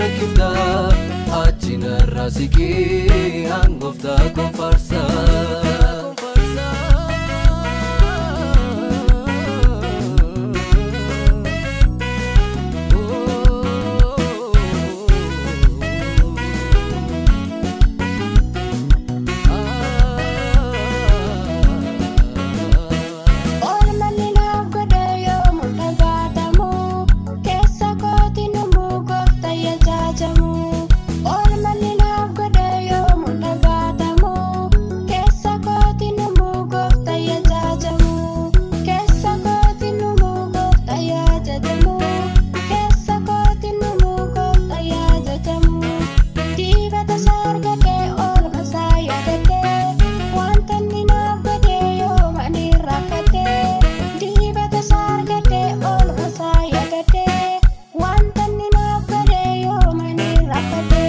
rakkifta? Achi narraa siqii an gooftaa koo faarsa. Oolmanni naaf godhe yoomuu dhagaatamu, keessa kooti numuu gooftaa jaajamu. Oolmanni naaf godhe yoomuu dhagaatamu, keessa kooti numuu gooftaa jaajamu. Keessa kooti numuu gooftaa jaajamu. Keessa kooti numuu gooftaa jaajamu. Dibata isaa argatee oolma isaa yaadate, wanta inni naaf godhe yooma ni rakkate. Dibata isaa argatee oolma isaa yaadate, wanta inni naaf godhe yooma ni rakkate.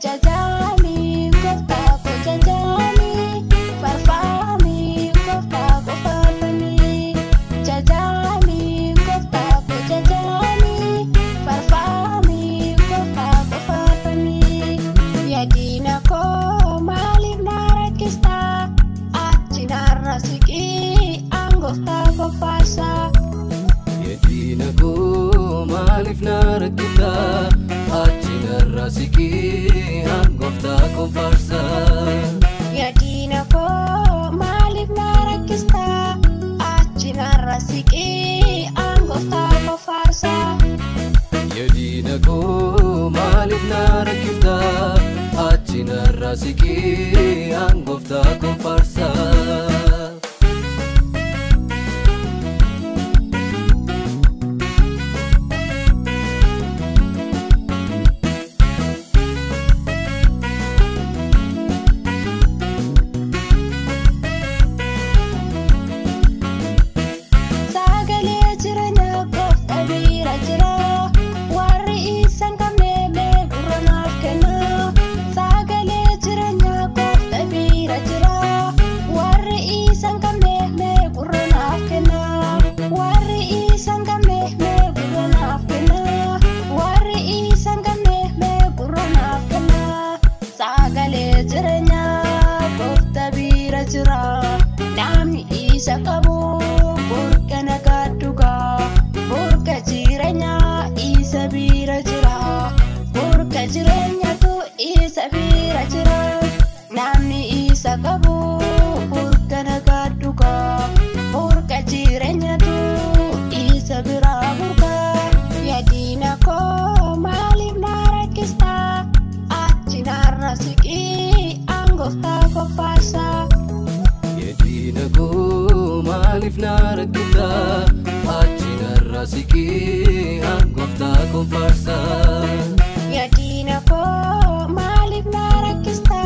Jajaami gooftaa koo jajaami, farfaami gooftaa koo faarfami. Jajaami gooftaa koo jajaami, farfaami gooftaa koo faarfami. Yaadina koo maaliif na rakkista? Achi narra siqii an gooftaa koo faarsa. Yaadina koo maaliif na rakkifta? Achi narraa siqii an gooftaa koo faarsa. Yaadina koo maaliif na rakkista? Achi narra siqii an gooftaa koo faarsa. Yaadina koo maaliif na rakkifta? Achi narraa siqii an gooftaa koo faarsa. Sagalee jireenyaa gooftaa bira jira. Warri isa hin qabne mee gurra naaf kenna. Sagalee jireenyaa gooftaa bira jira. Warri isa hin qabne mee gurra naaf kenna. Warri isa hin qabne mee gurra naaf kenna. Warri isa hin qabne mee gurra naaf kenna. Sagalee jireenyaa gooftaa bira jira. Namni isa qabu burqa nagaa dhugaa. Burqa jireenyaa isa bira jira. Burqa jireenyaatu isa bira jira. Namni isa qabu burqa nagaa dhugaa. Burqa jireenyaatu isa bira burqa. Yaadina koo maaliif na rakkista? Achi narra siqii an gooftaa koo faarsa. Yaadina koo maaliif na rakkifta? Achi narraa siqii an gooftaa koo faarsa. Yaadina koo maaliif na rakkista?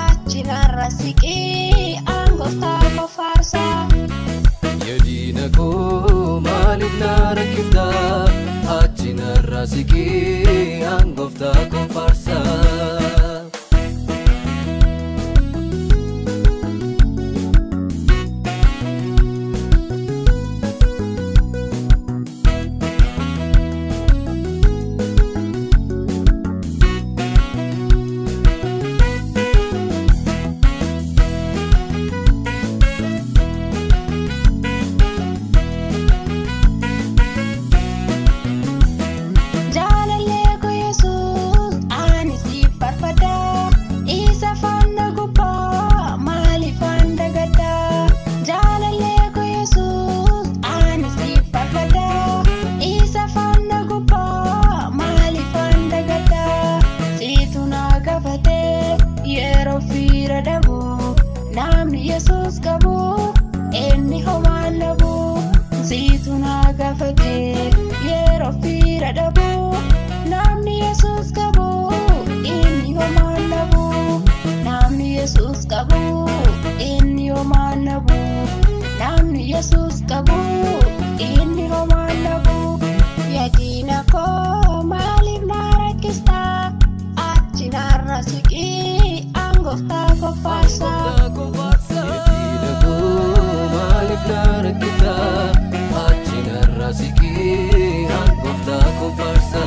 Achi narra siqii an gooftaa koo faarsa. Yaadina koo maaliif na rakkifta? Achi narraa siqii an gooftaa koo faarsa. Jaalallee koo Yesuus ani siif farfadha. Isa faana gubbaa maaliif an dagadha? Jaalallee koo Yesuus ani siif farfadha. Isa faana gubbaa maaliif an dagadha? Siitu na gaafate yeroo fiira dhabu. Namni Yesuus qabu inni homaan dhabu. Siitu na gaafate yeroo fiira dhabu. Namni Yesuus qabu inni homaan dhabu. Namni Yesuus qabu inni homaan dhabu. Namni Yesuus qabu inni homaan dhabu. Yaadina koo maaliif na rakkista? Achi narra siqii an gooftaa koo faarsa. Yaadina koo maaliif na rakkifta? Achi narraa siqii an gooftaa koo faarsa.